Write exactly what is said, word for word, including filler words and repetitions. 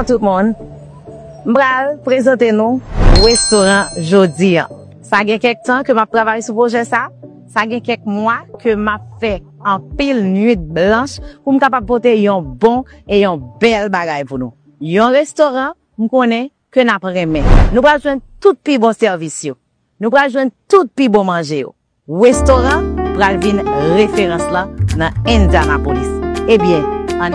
Tout moun, m pral prezante nou restoran jodi an. Sa gen kèk tan ke m ap travay sou pwojè sa. Sa gen kèk mwa ke m ap fè anpil nwit blanch pou m kapab pote yon bon e yon bèl bagay pou nou. Yon restoran m konnen ke n ap renmen. Nou pral jwenn tout pi bon sèvis yo. Nou pral jwenn tout pi bon manje yo. Restoran pral vin referans lan nan Indianapolis. Ebyen, ann